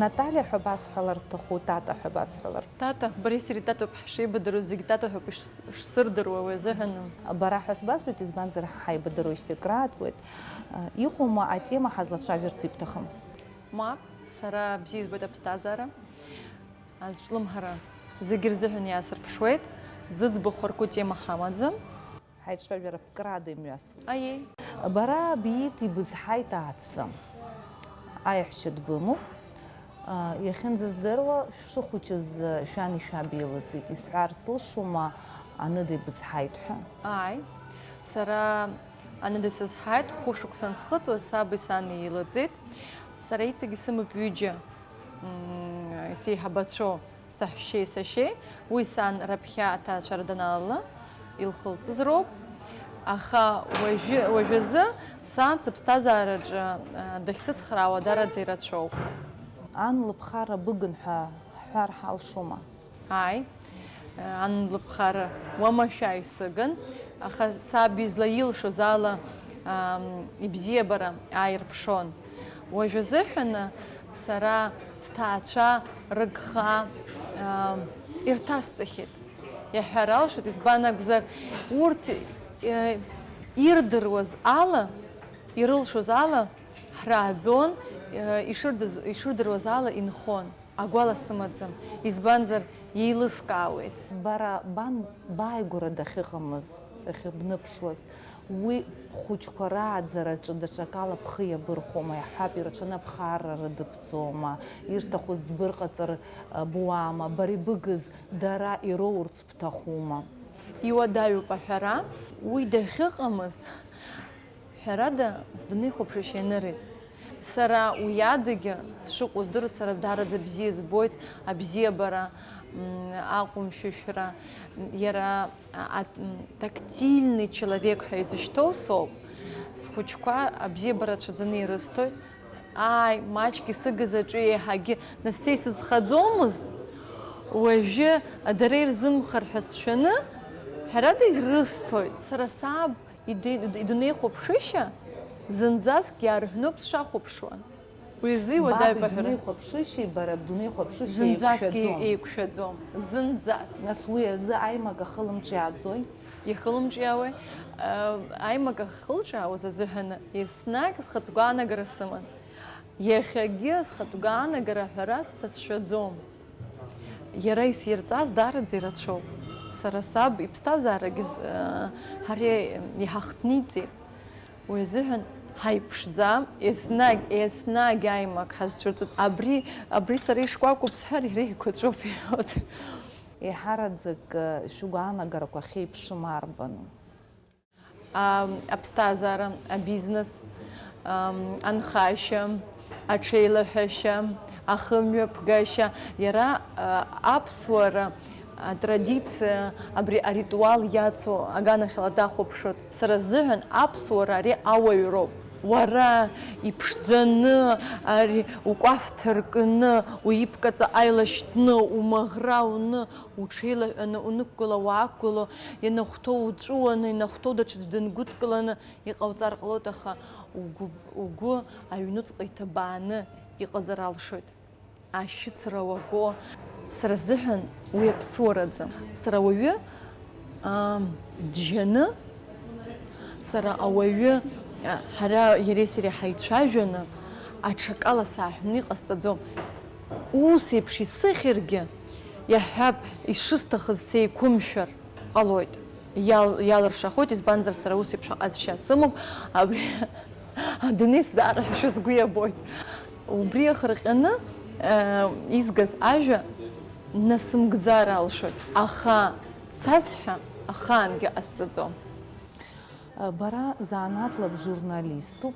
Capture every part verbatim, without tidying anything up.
Наталиа ҳәа басҳәалар бҭаху, Тата ҳәа басҳәалар? Тата, бареи сареи Татоуп ҳшеибадыруаз, зегь Тата ҳәоуп иш-, шсырдыруа уи азыҳәан. Бара ҳәа сбасҳәоит, избанзар, ҳаибадыруеижьҭеи акрааҵуеит. Иҟоума атема ҳазлацәажәарц ибҭахым? Мап, сара бзиа избоит аԥсҭазаара. Азҿлымҳара зегьы рзыҳәан иаасырԥшуеит, зыӡбахә арку тема ҳамаӡам. Ҳаицәажәара ԥкраада имҩасуеит. Аиеи. Бара биит ибызҳаит Аацы. Аиаҳәшьа дбымоуп. Иахьынӡаздыруа, шәшыхәыҷыз шәани шәаби еилыҵит. Исҳәар сылшома, аныда ибызҳаит ҳәа? Ааи. Сара аныда исызҳаит, хәышықәса ансхыҵуаз саби сани еилыҵит. Сара иҵегь исымоуп ҩыџьа, м, сеиҳабацәоу, саҳәшьеи сашьеи. Уи сан раԥхьа аҭаацәара даналала илхылҵыз роуп. Аха уажәы, уажәазы сан сыԥсҭазаараҿы, а, дахьсыцхраауа дараӡа ирацәоуп. Ан лыԥхара быгын ҳәа ҳҳәар ҳалшома? Ааи, ан лыԥхара уамашәа исыгын, аха саб излаилшоз ала, ам, ибзиабара ааирԥшуан. Уажә азыҳәан сара сҭаацәа рыгха, ам, ирҭасҵахьеит. Иаҳҳәар алшоит, избан акәзар, урҭ, э, ирдыруаз ала, ирылшоз ала ҳрааӡон, э, ишырдыз-, ишырдыруаз ала инхон. Агәала сымаӡам, избанзар, еилыскаауеит. Бара бан бааигәара дахьыҟамыз, дахьыбныԥшуаз, уи бхәыҷқәа рааӡараҿы даҽакала бхы иабырхәома, иаҳҳәап, ирацәаны аԥхарра рыдыбҵома, ирҭахыз дбырҟаҵар, а, буама, бара ибыгыз дара ироурц бҭахума? Иуадаҩуп аҳәара, уи дахьыҟамыз, ҳәарада, сдунеихәаԥшышьа ианырит. Сара уи адагьы сшыҟоу здырт, сара даараӡа бзиа збоит абзиабара, м, аҟәымшәышәра, м, иара, а, а, м, тактильный человек ҳәа изышьҭоу соуп. Схәыҷқәа абзиабара цәаӡаны ирысҭоит. Ааи, маҷк исыгыз аҿы еиҳагьы нас са исызхаӡомызт, уажәы дара ирзымхар ҳәа сшәаны, ҳәарада, ирысҭоит. Сара саб Иди-, идунеихәаԥшышьа зынӡаск иаарҳәноуп сшахәаԥшуа. Уи рзы иуадаҩуп аҳәара. Баб идунеихәаԥшышьеи бара бдунеихәаԥшышьеи зынӡаск еиқәшәаӡом. Еиқәшәаӡом. Зынӡаск. Нас уи азы аимак ахылымҿиааӡои? Ихылымҿиаауеи? Э, аимак ахылҿиаауаз азыҳәан еснагь схатә гәаанагара сыман. Иахьагьы схатә гәаанагара аҳәара сацәшәаӡом. Иара исирҵаз даараӡа ирацәоуп. Сара саб иԥсҭазаарагьы, э, ҳара иҳахҭниҵеит. Уи азыҳәан ҳаиԥшӡам, еснагь, еснагь аимак ҳазцәырҵуеит. Абри, абри сара ишкәакәоуп сҳәар, иара еиқәаҵәоуп иҳәоит. Еиҳараӡак, э, шәгәаанагарақәа ахьеиԥшым арбану? А, аԥсҭазаара, абизнес, ам, анхашьа, аҽеилаҳәашьа, ахымҩаԥгашьа, иара, а, аԥсуара, атрадициа, абри аритуал иацу аганахьала дахәаԥшуеит. Сара сзыҳәан аԥсуара ари ауаҩроуп. Уара иԥшӡаны, ари укәаф ҭаркны, уиԥкаҵа аилашьҭны, умаӷра уны, уҽеилаҳәаны унықәгыла, уаақәгыло, ианахәҭоу уҵәыуаны, ианахәҭоу даҽаӡә дангәыдкыланы иҟауҵар ҟалоит, аха угәы, угәы аҩнуҵҟа иҭабааны иҟазар алшоит. Ашьыцра уаго, сара сзыҳәан уи аԥсуараӡам. Сара ауаҩы, аа, џьаны, сара ауаҩы, а, ҳара иареи сареи ҳаицәажәаны, аҽакала сааҳәны иҟасҵаӡом. Ус еиԥш исыхьыргьы, иаҳҳәап, ишысҭахыз сеиқәымшәар ҟалоит. Иал-, иалыршахоит, избанзар, сара ус еиԥш аҟазшьа сымоуп, абри адунеи сзаарҳәашьа сгәы иабоит. Убри ахырҟьаны, э, изгаз ажәа насымгӡар алшоит, аха цасҳәа ахаангьы ҟасҵаӡом. Бара занааҭла бжурналиступ.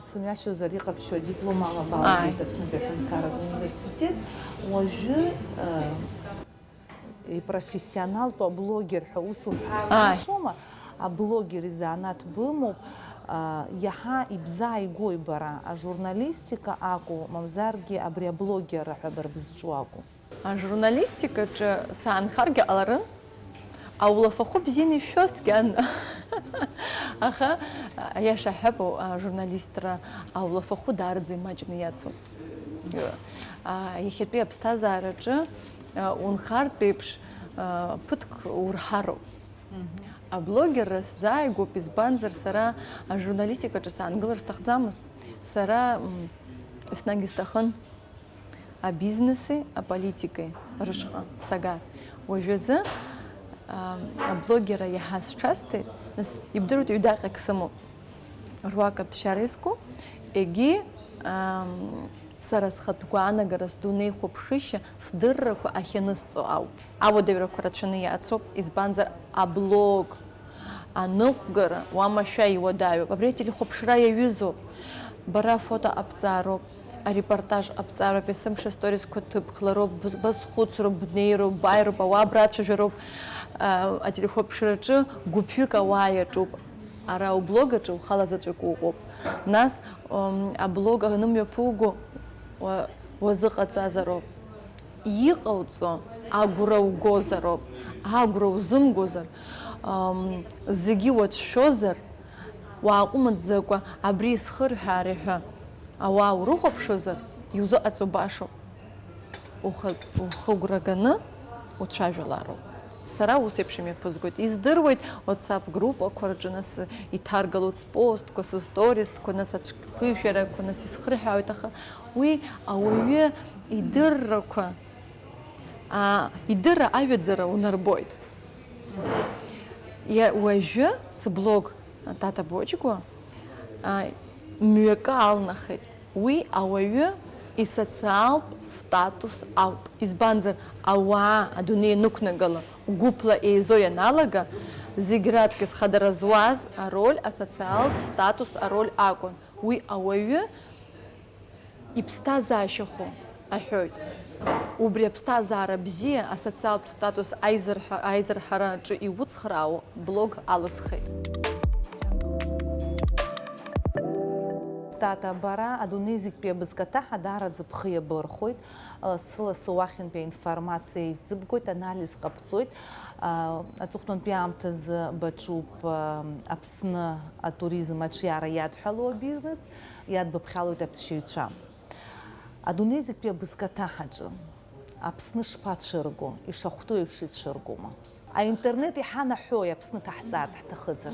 Сымҩашьозар иҟаԥшьу адиплом ала балгеит. Ааи. Аԥсынтәи аҳәынҭқарратә университет. Уажәы, э, ипрофессионалтәу аблогер ҳәа ус уҳәар, ааи, ҟалашома? Аблогер изанааҭ бымоуп. А, иаҳа ибзааигәои бара, ажурналистика акәу, мамзаргьы абри аблогерра ҳәа бара бызҿу акәу? Ажурналистикаҿы саанхаргьы ҟаларын, аулафахәы бзианы ишәшәозҭгьы ан-, аха, аиаша ҳҳәап, ажурналистра аулафахәы даараӡа имаҷны иацуп. А, иахьатәи аԥсҭазаараҿы, а, унхартә еиԥш, а, ԥыҭк урҳароуп. Аблогерра сзааигәоуп, избанзар, сара ажурналистикаҿы саангылар сҭахӡамызт. Сара, м, еснагь исҭахын абизнеси аполитикеи рышҟа сагар. Уажәазы, а, аблогерра иаҳа сҽасҭеит, нас, ибдыруеит, ҩдаҟьак сымоуп. Руак аԥсшьара изку, егьи, ам, сара схатә гәаанагара, сдунеи хәаԥшышьа, сдыррақәа ахьанысҵо ауп. Ауадаҩрақәа рацәаны иацуп, избанзар, аблог аныҟәгара уамашәа иуадаҩуп. Абри ателехәаԥшра иаҩызоуп. Бара афото ҟабҵароуп, арепортаж ҟабҵароуп, есымша сторисқәа ҭыбхлароуп, б-, базхәыцроуп, бнеироуп, бааироуп, ауаа брацәажәароуп. А, ателехәаԥшраҿы гәыԥҩык ауаа иаҿуп. Ара аблог аҿы ухала заҵәык уҟоуп. Нас, м, аблог анымҩаԥуго, уа-, уазыҟаҵазароуп. Иҟауҵо агәра угозароуп. Агәра узымгозар, м, зегьы уацәшәозар, уааҟәымҵӡакәа абри исхырҳәаари ҳәа ауаа урыхәаԥшуазар, иузыҟаҵо башоуп. Ухы-, ухы агәра ганы уцәажәалароуп. Сара ус еиԥш имҩаԥызгоит. Издыруеит, WhatsApp группақәа рҿы нас иҭаргалоит спостқәа, сыстористқәа, нас ацәԥышәарақәа, нас исхырҳәаауеит, аха уи ауаҩы идыррақәа, аа, идырра аҩаӡара унарбоит. Иа-, уажәы сблог Тата Боџьгәа, аа, мҩакы алнахит. Уи ауаҩы исоциалтә статус ауп. Избанзар, ауаа адунеи анықәнагала, гәыԥла еизо ианалага, зегь раҵкыс хадара зуаз ароль асоциалтә статус ароль акәын. Уи ауаҩы иԥсҭазаашьахо аҳәоит. Убри аԥсҭазаара бзиа асоциалтә статус аизырҳа-, аизырҳара аҿы иуцхраауа блог алысхит. Тата, бара адунеи зегьтәи абызкаҭаҳа даараӡа бхы иабырхәоит. Лассы-лассы уахьынтәи аинформациа исзыбгоит, анализ ҟабҵоит. А, аҵыхәтәантәи аамҭазы баҿуп, а, Аԥсны атуризм аҿиара иадҳәалоу абизнес, иадбыԥхьалоит аԥсшьаҩцәа. Адунеи зегьтәи абызкаҭаҳаҿы Аԥсны шԥацәырго, ишахәҭоу еиԥш ицәыргома? Аинтернет иҳанаҳәои Аԥсны ҭаҳҵаарц ҳҭахызар?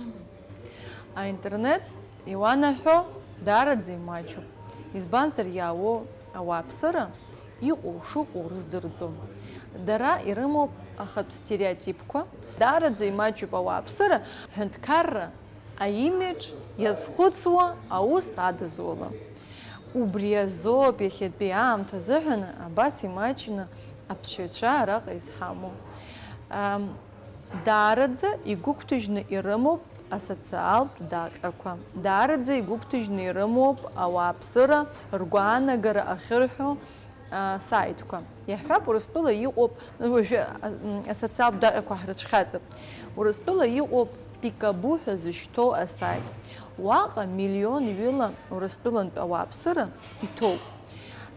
Аинтернет иуанаҳәо даараӡа имаҷуп. Избанзар, иаауоу ауааԥсыра иҟоу шыҟоу рыздырӡом. Дара ирымоуп ахатә стереотипқәа. Даараӡа имаҷуп ауааԥсыра ҳәынҭқарра аимидж иазхәыцуа аус адызуло. Убри азоуп иахьатәи аамҭа азыҳәан абас имаҷны аԥсшьаҩцәа араҟа изҳамоу. Ам, даараӡа игәыгәҭажьны ирымоуп асоциалтә даҟьақәа. Даараӡа игәыгәҭажьны ирымоуп ауааԥсыра ргәаанагара ахьырҳәо, а, саитқәа. Иаҳҳәап, Урыстәыла иҟоуп, уажәы, а, м, асоциалтә даҟьақәа ҳрыцәхьаҵып. Урыстәыла иҟоуп Пикабу ҳәа зышьҭоу асаит. Уаҟа миллион ҩыла Урыстәылантә ауааԥсыра иҭоуп.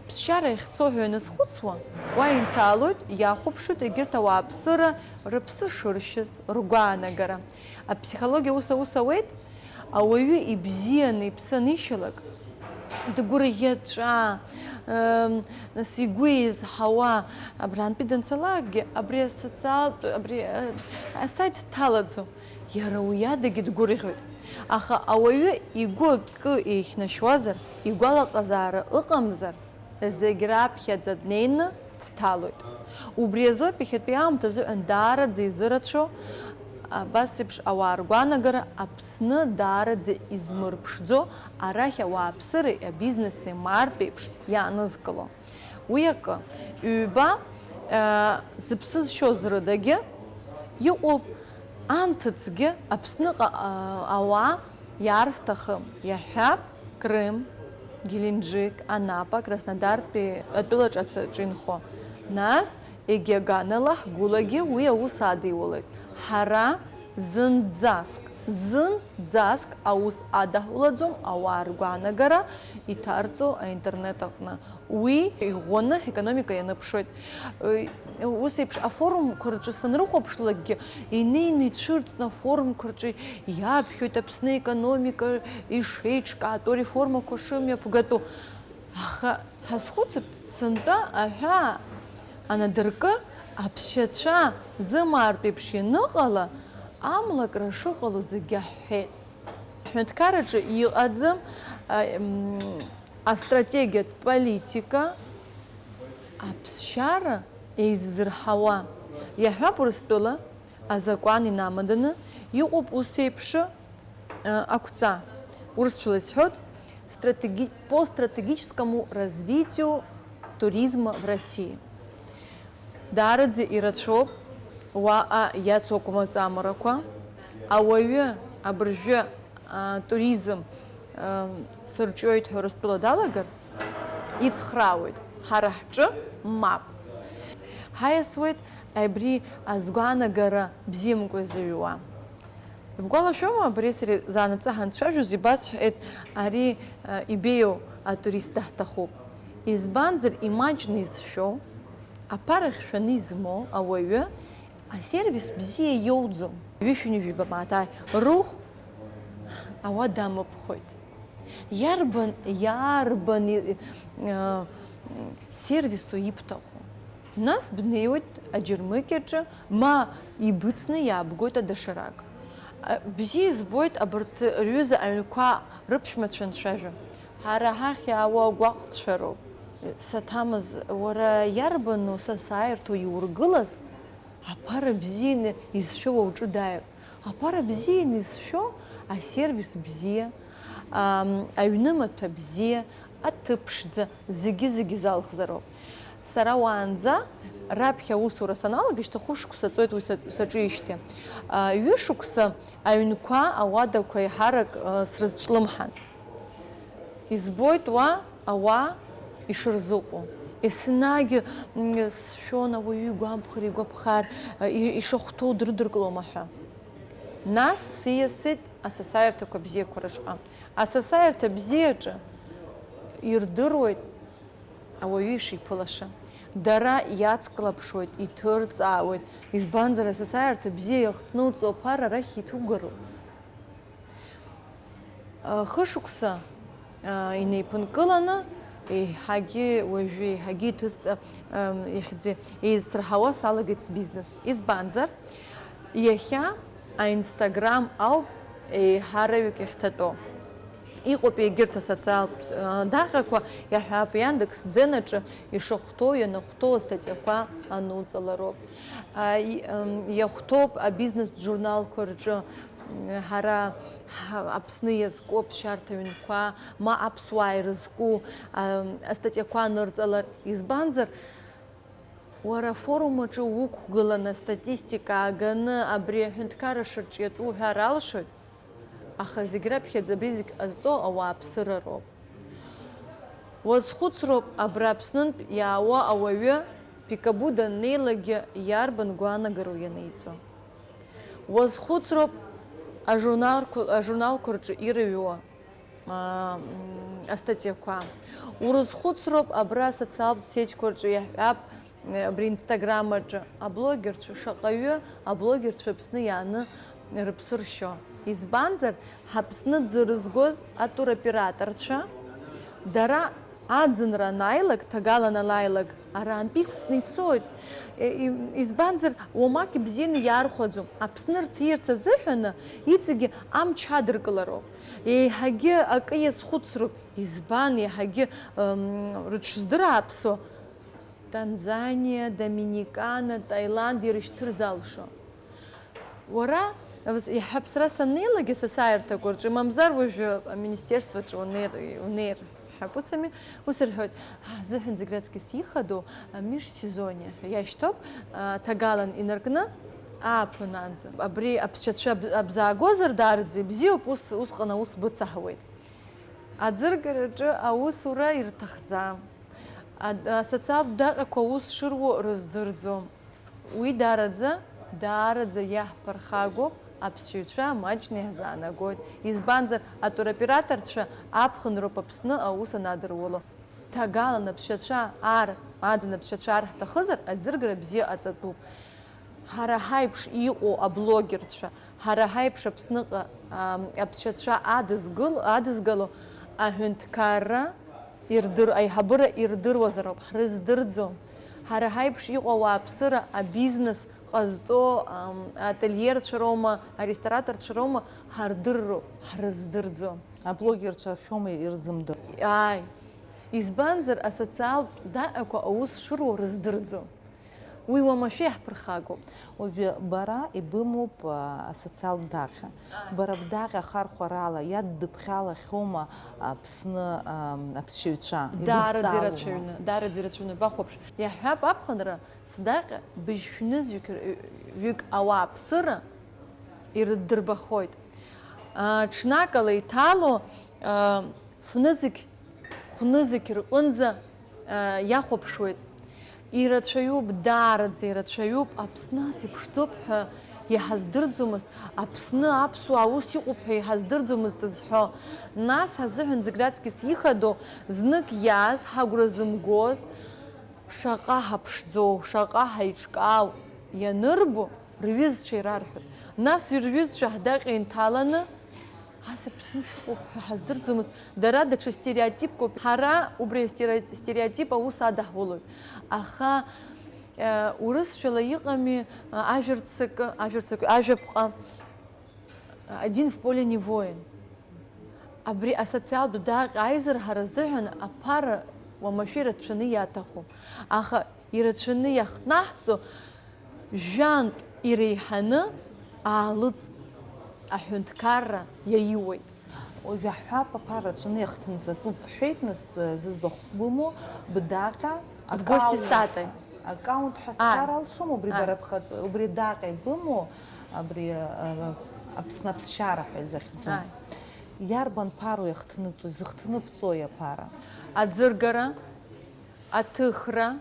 Ԥсшьара иахьцо ҳәа ианазхәыцуа, уа инҭалоит, иахәаԥшуеит егьырҭ ауааԥсыра рыԥсы шыршьыз, ргәаанагара. Аԥсихологиа ус аус ауеит, ауаҩы ибзианы иԥсы анишьалак, дгәырӷьаҵәа, ем, нас игәы еизҳауа, абрантәи данцалакгьы, абри асоциалтә, абри, э, асайт дҭалаӡом. Иара уи адагьы дгәырӷьоит. Аха ауаҩы игәы акы еихьнашьуазар, игәалаҟазаара ыҟамзар, зегь раԥхьаӡа днеины дҭалоит. Убри азоуп иахьатәи аамҭа азыҳәан даараӡа изырацәоу абас еиԥш ауаа ргәаанагара Аԥсны даараӡа измырԥшӡо, арахь ауааԥсыреи абизнеси мартә еиԥш иаанызкыло. Уи акы, ҩба, э, зыԥсы зшьоз рыдагьы иҟоуп, анҭыҵгьы Аԥсныҟа, э, ауаа иаарсҭахым, иаҳҳәап, Крым, Геленџик, Анапа, Краснодартәи атәылаҿацаҿ инхо. Нас, егьи аганала, ҳгәылагьы уи аус адиулоит. Ҳара зынӡаск, зынӡаск аус адаҳулаӡом ауаа ргәаанагара иҭарҵо аинтернет аҟны. Уи иӷәӷәаны ҳекономика ианыԥшуеит. Ус еиԥш афорумқәа рҿы санрыхәаԥшлакгьы, инеины ицәырҵны афорумқәа рҿы иаԥхьоит Аԥсны аекономика ишеиҿкаатәу, ареформақәа шымҩаԥгатәу. Аха Ҳазхәыцып, сынтәа аҳәаа анадыркы, аԥсшьацәа зымаартә еиԥш ианыҟала, амлакра шыҟало зегьы аҳәҳәеит. Ҳҳәынҭқарраҿы иҟаӡам, а, м, астратегиатә политика аԥсшьара еиззырҳауа. Иаҳҳәап, Урыстәыла азакәан инамаданы иҟоуп ус еиԥш, а, ақәҵа. Урысшәала исҳәоит, стратеги-, по стратегическому развитию туризма в России. Даараӡа ирацәоуп уаҟа иацу акәмаҵамарақәа. Ауаҩы абыржәы атуризм, ы, сырҿиоит ҳәа Урыстәыла далагар, ицхраауеит. Ҳара ҳҿы мап. Ҳаиасуеит абри азгәаанагара бзиамкәа зыҩуа. Ибгәалашәома, абри сара заанаҵы ҳанцәажәоз ибасҳәеит, ари, ы, ибеиоу атурист даҳҭахуп. Избанзар, имаҷны изшәо, аԥара хьшәаны измоу ауаҩы асервис бзиа иоуӡом. Ҩышәи ҩажәи ба мааҭ ааи рыхә ауада амыԥхоит. Иарбан, иарбан и-, а, сервису ибҭаху? Нас бнеиуеит аџьармыкьаҿы, ма ибыцны иаабгоит адашарак. А, бзиа избоит абарҭ рҩыза аҩнқәа рыԥшәмацәа анцәажәо. Ҳара ҳахь иаауа агәаҟцәа роуп. Саҭамыз, уара иарбану са сааирҭоу иургылаз? Аԥара бзианы изшәо уа уҿы дааир. Аԥара бзианы изшәо, асервис бзиа, ам, аҩнымаҭәа бзиа, аҭыԥ ԥшӡа, зегьы-зегьы залхзароуп. Сара уаанӡа раԥхьа аусура саналага, шьҭахәы шықәса ҵуеит уи са-, саҿижьҭеи. А, ҩышықәса аҩнқәа, ауадақәа еиҳарак, а, срызҿлымҳан. Избоит уа ауаа ишырзыҟоу. Еснагь, м, сшәон, ауаҩы игәамԥхар, игәаԥхар, и-, ишахәҭоу дрыдыркылома ҳәа. Нас сиасит асасааирҭақәа бзиақәа рышҟа. Асасааирҭа бзиаҿы ирдыруеит ауаҩы ишиԥылаша. Дара иацклаԥшуеит, иҭырҵаауеит. Избанзар, асасааирҭа бзиа иахҭнылҵо аԥара арахь иҭугароуп. Хышықәса инеиԥынкыланы, еиҳагьы уажәы, еиҳагьы иҭысҵа, ихьӡы еицырҳауа салагеит сбизнес. Избанзар, иахьа аинстаграм ауп еиҳараҩык иахьҭатәоу. Иҟоуп егьырҭ асоциалтә даҟьақәа, иаҳҳәап, Яндекс Дзенаҿы ишахәҭоу, ианахәҭоу астатиақәа ануҵалароуп. Иахәҭоуп абизнес журналқәа рҿы, ҳара Аԥсны иазку аԥсшьарҭа ҩнқәа, ма аԥсуаа ирызку астатиақәа анырҵалар. Избанзар, уара афорум аҿы уқәгыланы астатистика ааганы абри аҳәынҭқарра шырҿиатәу уҳәар алшоит, аха зегь раԥхьаӡа абри зегь ҟазҵо ауааԥсыра роуп. Уазхәыцроуп, абра Аԥснынтә иаауа ауаҩы Пикабу даннеилакгьы иарбан гәаанагароу ианиҵо. Уазхәыцроуп ажурналқәа, ажурналқәа рҿы ирыҩуа, аа, м, астатиақәа. Урызхәыцроуп абра асоциалтә сетьқәа рҿы иаҳҳәап, абри Инстаграм аҿы аблогерцәа, шаҟаҩы аблогерцәа Аԥсны иааны рыԥсы ршьо. Избанзар, ҳАԥсны ӡы рызгоз атуроператорцәа, дара аӡынра анааилак, ҭагалан анааилак, араантәи иқәҵны ицоит. Е, и-, избанзар, уамак ибзианы иаархәаӡом. Аԥсны рҭиирц азыҳәаны иҵегьы амч адыркылароуп. Еиҳагьы акы иазхәыцроуп, избан, еиҳагьы, м, рыҽшдырааԥсо. Танзаниа, Доминикана, Таиланд ирышьҭыр залшо. Уара, иаҳҳәап, сара саннеилак асасааирҭақәа рҿы, мамзар уажәы аминистерствоаҿы унеир, унеир ҳәа ус ами, ус рҳәоит, ҳазыҳәан зегь раҵкыс ихадоу амежсезоние ҳәа иашьҭоуп, а, ҭагалан инаркны ааԥын анӡа. Абри аԥсшьацәа аб-, абзаагозар даараӡа ибзиоуп, ус, усҟан аус быцаҳауеит. Аӡыргараҿы аусура ирҭахӡам. Ад-, асоциалтә даҟьақәа аус шыруа рыздырӡом. Уи даараӡа, даараӡа иаҳԥырхагоуп, аԥсшьаҩцәа маҷны иаҳзаанагоит. Избанзар, атуроператорцәа аԥхынроуп Аԥсны аус анадыруло. Ҭагалан аԥсшьацәа ар, аӡын аԥсшьацәа ар ҳҭахызар, аӡыргара бзиа ҟаҵатәуп. Ҳара ҳаиԥш иҟоу аблогерцәа, ҳара ҳаиԥш Аԥсныҟа, ам, аԥсшьацәа адызгыл-, адызгало аҳәынҭқарра Ирдыр-, аиҳабыра ирдыруазароуп, ҳрыздырӡом. Ҳара ҳаиԥш иҟоу ауааԥсыра абизнес ҟазҵо, ам, ательерцәа роума, арестораторцәа роума, ҳардырроуп, ҳрыздырӡом. Аблогерцәа шәоума ирзымдыруа? Ааи. Избанзар, асоциалтә даҟьақәа аус шыруа рыздырӡом. Уи уамашәа иаҳԥырхагоуп. Уажәы бара ибымоуп, а, асоциалтә даҟьа. Ааи. Бара бдаҟьа ахархәарала иаддыԥхьалахьоума Аԥсны, а, аԥсшьаҩцәа? Даараӡа ирыдҵаалоума? Ирацәаҩны, даараӡа ирацәаҩны. Бахәаԥш, иаҳҳәап, аԥхынра сдаҟьа быжь шәнызқьҩык ауааԥсыра ирыддырбахоит. А, ҽнакала иҭало, а, фнызқь, хәнызқь рҟынӡа, а, иахәаԥшуеит. Ирацәаҩуп, даараӡа ирацәаҩуп, Аԥсны ас иԥшӡоуп ҳәа иҳаздырӡомызт, Аԥсны аԥсуаа ус иҟоуп ҳәа иҳаздырӡомызт зҳәо. Нас ҳазыҳәан зегь раҵкыс ихадоу, знык иааз, ҳагәра зымгоз, шаҟа ҳаԥшӡоу, шаҟа ҳаиҿкаау ианырбо, рҩызцәа ирарҳәоит. Нас рҩызцәа ҳдаҟьа инҭаланы, ас Аԥсны шыҟоу ҳәа ҳаздырӡомызт. Дара даҽа стереотипқәоуп. Ҳара убри астерео-, стереотип аус адаҳулоит. Аха, э, урысшәала иҟами, э, ажәа рццакы, ажәа рццакы, ажәаԥҟа, один в поле не воин. Абри асоциалтә даҟьа аизырҳара азыҳәан аԥара уамашәа ирацәаны иаҭаху. Аха ирацәаны иахҭнаҳҵо, жәантә иреиҳаны аалыҵ аҳәынҭқарра иаиуеит. Уажә аҳәап, аԥара рацәаны иахҭынҵатәуп бҳәеит, нас, зыӡбахә бымоу, бдаҟьа, в гости с аккаунт, татой. Аккаунт ҳәа, ааи, сҳәар алшом, убри, ааи, бара бхатә, убри даҟьа ибымоу, абри, а, Аԥсны аԥсшьара ҳәа изахьӡу. Ааи. Иарбан ԥароу иахҭныбҵо, зыхҭныбҵои аԥара? Аӡыргара, аҭыхра,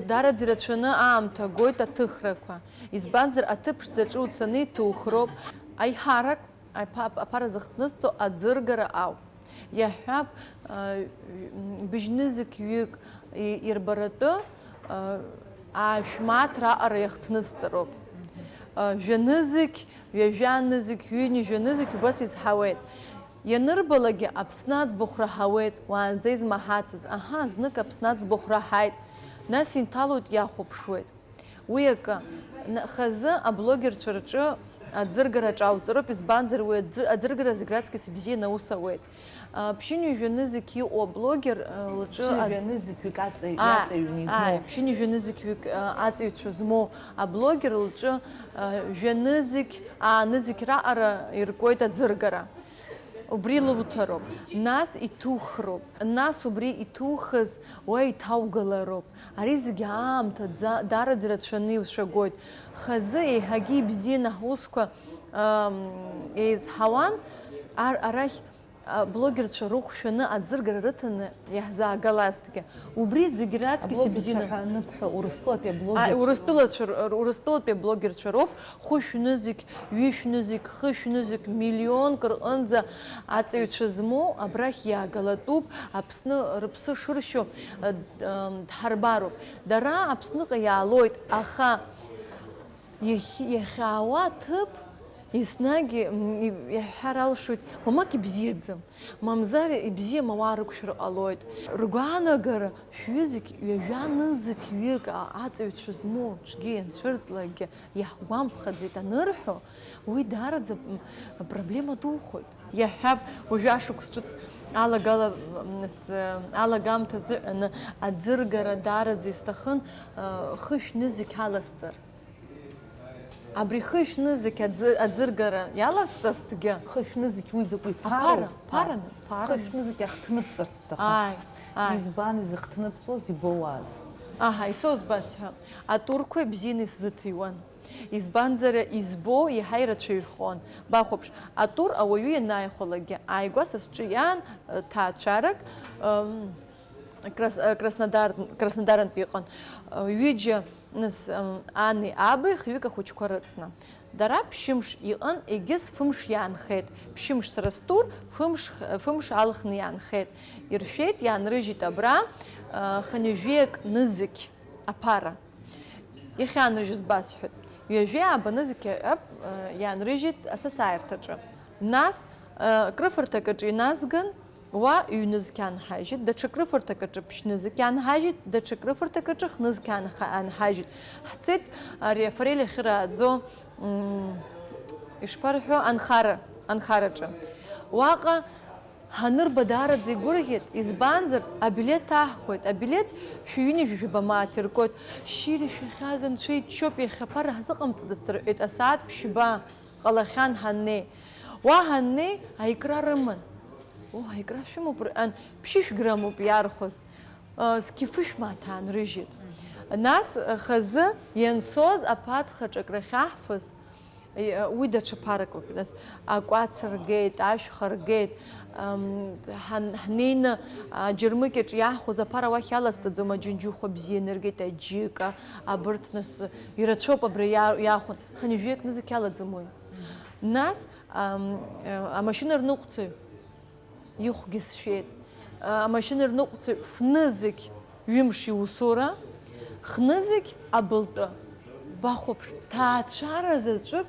даараӡа ирацәаны аамҭа гоит аҭыхрақәа. Избанзар, аҭыԥ ԥшӡаҿы уцаны иҭухроуп. Аиҳарак аԥа-, аԥара зыхҭнысҵо аӡыргара ауп. Иаҳҳәап, а, быжьнызқь ҩык и-, ирбаратәы, а, аашә мааҭ раҟара иахҭнысҵароуп. А, жәанызқь, ҩажәа нызқь, ҩынҩажәа нызқь убас изҳауеит. Ианырбалакгьы Аԥсны аӡбахә раҳауеит, уаанӡа измаҳацыз, аҳа, знык Аԥсны аӡбахә раҳаит, нас инҭалоит, иахәаԥшуеит. Уи акы, н-, хазы аблогерцәа рҿы аӡыргара аҿауҵароуп, избанзар, уи аӡы-, аӡыргара зегь раҵкыс ибзианы аус ауеит. А, ԥшьынҩажәа нызқь иҟоу аблогер, а, лҿы аӡ-, ԥшьынҩажәа нызқь ҩык аҵаҩ-, ааи, иаҵаҩны измоу, ааи, ԥшьынҩажәа нызқь ҩык, а, аҵаҩцәа змоу аблогер лҿы, а, жәа нызқь, аа нызқь раҟара иркуеит аӡыргара. Убри луҭароуп, нас иҭухроуп, нас убри иҭухыз уа иҭаугалароуп. Ари зегьы аамҭа ӡа-, даараӡа ирацәаны ишәагоит. Хазы еиҳагьы ибзианы ҳусқәа, ам, еизҳауан, ар-, арахь, а, блогерцәа рыхә шәаны аӡыргара рыҭаны иаҳзаагалазҭгьы. Убри зегь раҵкыс ибзианы. Аблогерцәа ҳәа аныбҳәо, Урыстәылатәи аблогерцәа? Ааи, Урыстәылацәа р-, Урыстәылатәи аблогерцәа роуп, хәышә нызқь, ҩышә нызқь, хышә нызқь, миллионк рҟынӡа аҵаҩцәа змоу абрахь иаагалатәуп, Аԥсны рыԥсы шыршьо, э, д-, м, дҳарбароуп. Дара Аԥсныҟа иаалоит, аха иахь-, иахьаауа аҭыԥ еснагь, м, и-, иаҳҳәар алшоит, уамак ибзиаӡам. Мамзар ибзиам ауаа рықәшәар ҟалоит. Ргәаанагара, шәҩызқь, ҩажәа нызқь ҩык а-, аҵаҩцәа змоу аҿгьы ианцәырҵлакгьы иаҳгәамԥхаӡеит анырҳәо, уи даараӡа, м, проблема духоит. Иаҳҳәап, уажәы ашықәс ҿыц алагала, м, с-, алагамҭа азыҳәаны аӡыргара даараӡа исҭахын, а, хышә нызқь аласҵар. Абри хышә нызқь аӡы-, аӡыргара иаласҵазҭгьы. Хышә нызқь уи закәи ԥароу? Аԥара, ԥараны, ԥараны. Хышә нызқь ахҭныбҵарц бҭахуп. Ааи, ааи. Избан изыхҭныбҵоз, ибоуаз? Аҳа, исоузбац ҳәа. Атурқәа ибзианы исзыҭиуан. Избанзар, избо иаҳа ирацәаҩхон. Бахәаԥш, атур ауаҩы ианааихәалакгьы, ааигәа са сҿы иаан, э, ҭаацәарак, м, Крас-, э, Краснодар, Краснодарантәи иҟан, э, ҩыџьа, нас, м, ани аби хҩык ахәыҷқәа рыцны. Дара ԥшьымш иҟан, егьыс фымш иаанхеит. Ԥшьымш сара стур, фымш, фымш алхны иаанхеит. Иршәеит, иаанрыжьит абра, э, хынҩажәеак нызқь аԥара. Иахьаанрыжьыз басҳәоит. Ҩажәи ааба нызқь, э, иаанрыжьит асасааирҭаҿы. Нас, э, крыфарҭак аҿы иназган, Уа ҩнызқь аанҳажьит, даҽа крыфарҭак аҿы ԥшьнызқь аанҳажьит, даҽа крыфарҭак аҿы хнызқь аанха-, аанҳажьит. Ҳцеит ари афорель ахьырааӡо, м, ишԥарҳәо, анхара, анхараҿы. Уаҟа ҳанырба даараӡа игәырӷьеит, избанзар, абилеҭ аҳхәеит, абилеҭ шәи ҩынҩажәи жәаба мааҭ иркуеит. Шьыри, шәахьааз анцәа иџьшьоуп, иахьа аԥара ҳзыҟамҵаӡацт рҳәеит, асааҭ ԥшьба ҟалахьан ҳаннеи. Уа ҳаннеи, аикра рыман. О, аикра шәымоуп, рҳәан, ԥшьышә граммуп иархәаз. Э, зқьы фышә мааҭ аанрыжьит. Нас, э, хазы ианцоз аԥацха аҿы акрахьаҳфыз, э, уи даҽа ԥарак ауп. Нас акәац ргеит, ашәха ргеит. Ам, ҳан-, ҳнеины, аџьармыкьаҿ иаҳхәоз аԥара уахь иаласҵаӡом, аџьынџьыхәа бзиа инаргеит, аџьыка, абырҭ, нас, ирацәоуп абра иа-, иаахәон. Хынҩажәи акы нызқь алаӡам уи. Нас, ам, э, амашьына рныҟәцаҩ ихәгьы сшәеит. Амашьына рныҟәцаҩ фнызқь ҩымш иусура, хнызқь абылтәы. Бахәаԥш, ҭаацәара заҵәык,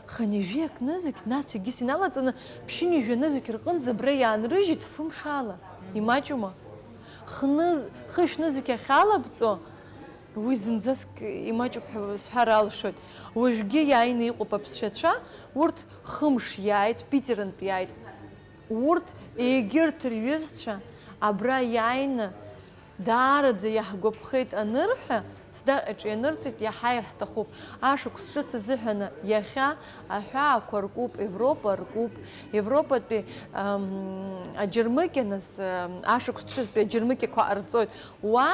хынҩажәи акы нызқь, нас егьыс иналаҵаны, ԥшьынҩажәи нызқь рҟынӡа абра иаанрыжьит фымш ала. Имаҷума? Хныз-, хышә нызқь ахьалабҵо, уи зынӡаск имаҷуп ҳәа сҳәар алшоит. Уажәгьы иааины иҟоуп аԥсшьацәа, урҭ хымш иааит, Питерынтә иааит. Урҭ егьырҭ рҩызцәа абра иааины даараӡа иаҳгәаԥхеит анырҳәа, сдаҟьаҿ ианырҵеит, иаҳа ирҳҭахуп. Ашықәс ҿыц азыҳәаны иахьа аҳәаақәа ркуп, Европа ркуп, Европатәи, ам, аџьармыкьа, нас, ам, ашықәс ҿыцтәи аџьармыкьақәа ҟарҵоит. Уа,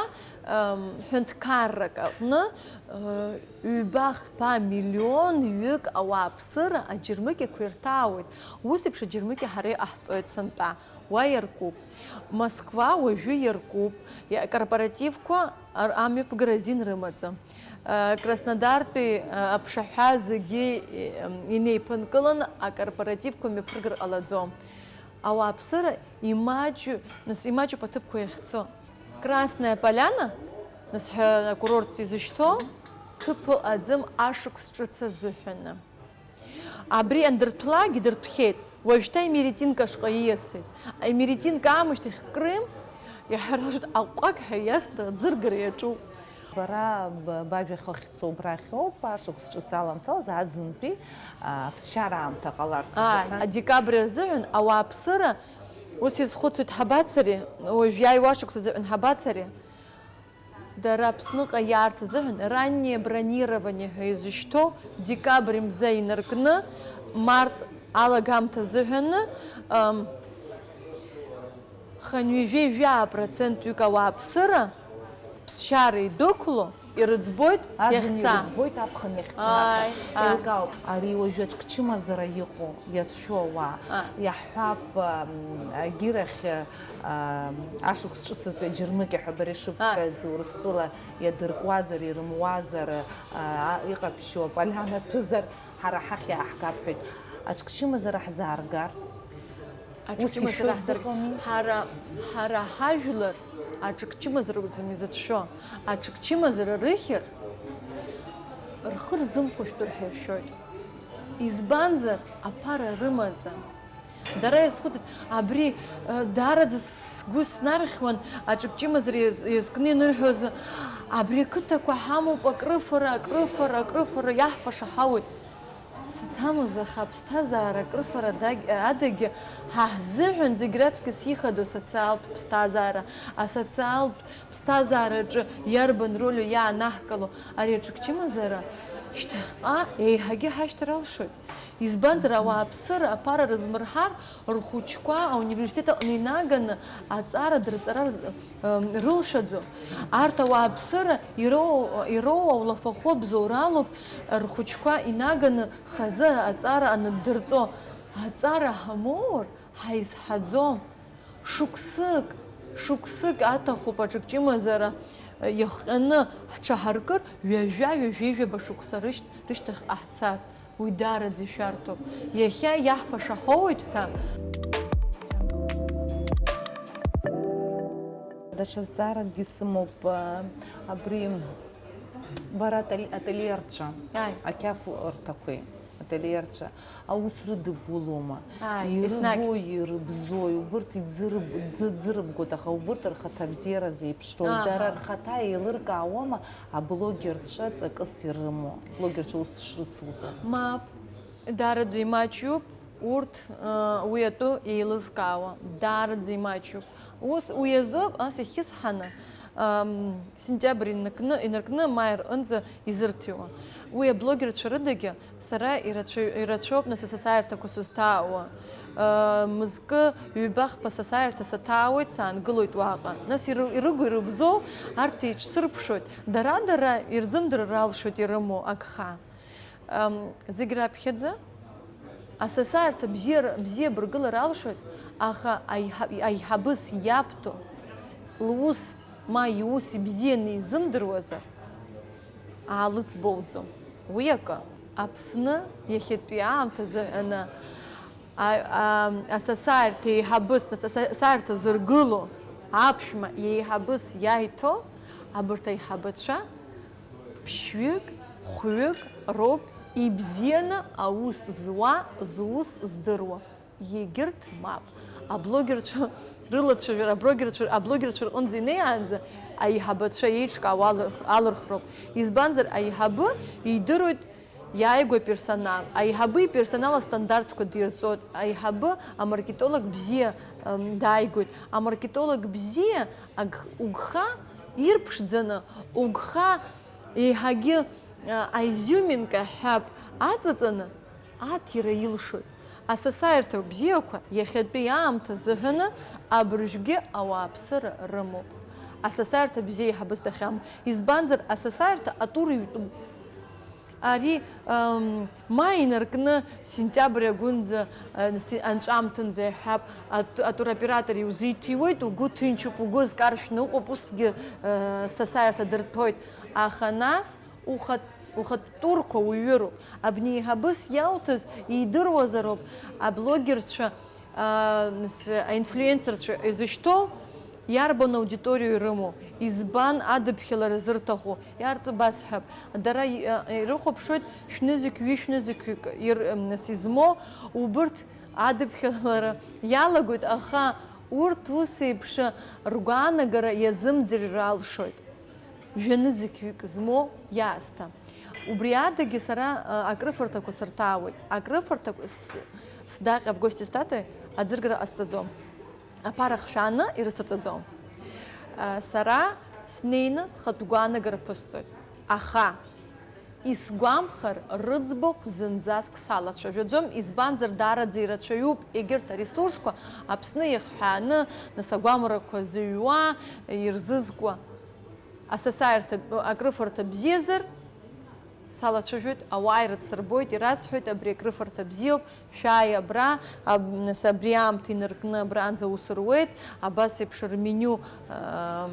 ам, ҳәынҭқаррак аҟны, ы, ҩба-хԥа миллион ҩык ауааԥсыра аџьармыкьақәа ирҭаауеит. Ус еиԥш аџьармыкьа ҳара иҟаҳҵоит сынтәа. Уа иаркуп. Москва уажәы иаркуп. Иа-, акорпоративқәа ар-, амҩаԥгара азин рымаӡам. Ы, Краснодартәи, ы, аԥшаҳәа зегьы, ы, инеиԥынкыланы акорпоративқәа мҩаԥыргар ҟалаӡом. Ауааԥсыра имаҷу-, нас, имаҷуп аҭыԥқәа иахьцо. Красная Поляна, нас, ҳәа акурорт изышьҭоу, ҭыԥ ыҟаӡам ашықәс ҿыц азыҳәаны. Абри андырҭәлакгьы дырҭәхьеит, уажәшьҭа Имеретинка ашҟа ииасит. Аимеретинка аамышьҭахь Крым, иаҳәарашт аҟәҟәак ҳәа иасны аӡыргара иаҿуп. Бара б-, бажәа хыхьцо убрахьоуп, ашықәс ҿыц аламҭалаз аӡынтәи, а, аԥсшьара аамҭа ҟаларц азыҳәан. Адекабрь азыҳәан ауааԥсыра, ус изхәыцуеит, ҳабацари, уажә иааиуа ашықәс азыҳәан ҳабацари? Дара Аԥсныҟа иаарц азыҳәан раннее бронирование ҳәа изышьҭоу декабрь мза инаркны, март алагамҭа азыҳәаны, ам, хынҩажәи жәаа процентҩык ауааԥсыра ԥсшьара идәықәло ирыӡбоит. Аӡын иахьца ирыӡбоит аԥхын иахьцаша. Ааи, ааи. Еилкаауп, ари уажәы аҿкчымазара иҟоу, иацәшәо ауаа. Ааи. Иаҳҳәап, ам, агьырахь, ам, ашықәс ҿыцызтәи аџьармыкьа ҳәа бара ишыбҳәаз, ааи, Урыстәыла иадыркуазар, ирымуазар, а, иҟаԥшьу аполиан аҭәызар, ҳара ҳахь иааҳгап ҳәа. Аҿкчымазара ҳзааргар? Ус аҿкчымазара ишәоит ҳзар-, ыҟами? Ҳара, ҳара ҳажәлар аҿкчымазараӡам изыцәшәо. Аҿкчымазара рыхьыр, рхы рзымхәышәтәыр ҳәа ишәоит. Избанзар, аԥара рымаӡам. Дара иазхәыцит, абри, э, даараӡа сгәы снархьуан, аҿкчымазара иаз-, иазкны ианырҳәоз, абри ақыҭақәа ҳамоуп, акрыфара, акрыфара, акрыфара, иаҳфаша ҳауеит. Саҭамыз, аха аԥсҭазаара акрыфара даг-, адагьы ҳа ҳзыҳәан зегь раҵкыс ихадоу асоциалтә ԥсҭазаара, асоциалтә ԥсҭазаараҿы иарбан роль иаанаҳкыло ари аҿкчымазара шьҭахьҟа еиҳагьы ҳашьҭар алшоит. Избанзар, ауааԥсыра аԥара рызмырҳар, рхәыҷқәа ауниверситет аҟны инаганы аҵара дырҵара, м, рылшаӡом. Арҭ ауааԥсыра ироу, ироуа улафахәы бзоуралоуп, рхәыҷқәа инаганы хазы аҵара анаддырҵо. Аҵара ҳамоур, ҳаизҳаӡом. Шықәсык, шықәсык аҭахуп аҿкчымазара иахҟьаны ҳҽаҳаркыр, ҩажәа, ҩажәи жәаба шықәса рышьҭ-, рышьҭахьҟа ҳцар. Уи даараӡа ишәарҭоуп. Иахьа иаҳфаша ҳауеит ҳәа. Даҽа зҵааракгьы сымоуп, а, абри бара атель-, ательерцәа, ааи, ақьафурҭақәеи. Ателиерцәа аус рыдыбулома? Ааи, еснагь. Ирыгои, ирыбзои, убырҭ иӡырб-, ӡ-, ӡырыбгоит, аха убырҭ рхаҭа бзиара зеиԥшроу, Аҳа. Дара рхаҭа еилыркаауама аблогерцәа ҵакыс ирымоу, блогерцәа ус шрыцуҳәо? Мап, даараӡа имаҷҩуп урҭ, э, уи атәы еилызкаауа, даараӡа имаҷҩуп. Ус, уи азоуп ас ихьысҳаны, ам, сентиабр инаркны, инаркны маи рҟынӡа изырҭиуа. Уи аблогерцәа рыдагьы сара ирацәаҩ-, ирацәоуп нас асасааирҭақәа сызҭаауа. Э, мызкы ҩба-хԥа сасааирҭа саҭаауеит, саангылоит уаҟа. Нас иры-, ирыгу ирыбзоу арҭ еиҿсырԥшуеит, дара-дара ирзымдырыр алшоит ирымоу агха. Ам, зегь раԥхьаӡа асасааирҭа бзиара, бзиа быргылар алшоит, аха аиҳа-, аиҳабыс иабҭо лус ма иус ибзианы изымдыруазар, аалыӡбоуӡом. Уи акы, Аԥсны иахьатәи аамҭа азыҳәаны а-, а-, асасааирҭа еиҳабыс, нас асасааирҭа зыргыло аԥшәма еиҳабыс иаиҭо абарҭ аиҳабацәа ԥшьҩык, хәҩык роуп ибзианы аус зуа, зус здыруа. Егьырҭ мап. Аблогерцәа рылацәажәара, аблогерцәа, аблогерцәа рҟынӡа инеиаанӡа аиҳабацәа еиҿкаауа алырх-, алырхроуп. Избанзар, аиҳабы идыруеит иааигәа аперсонал. Аиҳабы иперсонал астандартқәа дирҵоит. Аиҳабы амаркетолог бзиа, м, дааигоит. Амаркетолог бзиа аг-, угха ирԥшӡаны, угха еиҳагьы, а, аизиуминка ҳәа аҵаҵаны аҭира илшоит. Асасааирҭа бзиақәа иахьатәи аамҭа азыҳәаны абыржәгьы ауааԥсыра рымоуп. Асасааирҭа бзиа еиҳабыс дахьамоу. Избанзар, асасааирҭа атур ҩтәуп. Ари, ам, маи инаркны сентиабр агәынӡа, а, си-, анҵәамҭанӡа иҳәап, ат-, атуроператор иузиҭиуеит, угәы ҭынчуп, угәы зкаршәны уҟоуп, усгьы, а, сасааирҭа дырҭоит. Аха нас ухатә, ухатә турқәа уҩыроуп. Абни еиҳабыс иауҭаз идыруазароуп аблогерцәа, а, с-, аинфлюенсерцәа изышьҭоу иарбан аудиториа ирымоу, избан адыԥхьалара зырҭаху, иарҵу басҳәап. Дара и-, а, ирыхәаԥшуеит шәнызқь, ҩышәнызқьҩык ир-, м, нас измоу, убырҭ адыԥхьалара иалагоит, аха урҭ ус еиԥш ргәаанагара иазымӡырҩыр алшоит. Жәанызқьҩык змоу иаасҭа. Убри адагьы сара, а, акрыфарҭақәа сырҭаауеит. Акрыфарҭақәа с-, сдаҟьа в гости стати аӡыргара ҟасҵаӡом. Аԥара хшәааны ирысҭаҵаӡом. А, сара снеины схатә гәаанагара ԥысҵоит. Аха исгәамхар, рыӡбахә зынӡаск салацәажәаӡом, избанзар, даараӡа ирацәаҩуп егьырҭ аресурсқәа Аԥсны иахҳәааны, нас агәамарақәа зыҩуа, ирзызкуа. Асасааирҭа, акрыфарҭа бзиазар, салацәажәоит, ауаа ирыцсырбоит, ирасҳәоит, абри акрыфарҭа бзиоуп, шәааи абра, аб-, нас абри аамҭа инаркны абранӡа аус руеит, абас еиԥш рменю, ам,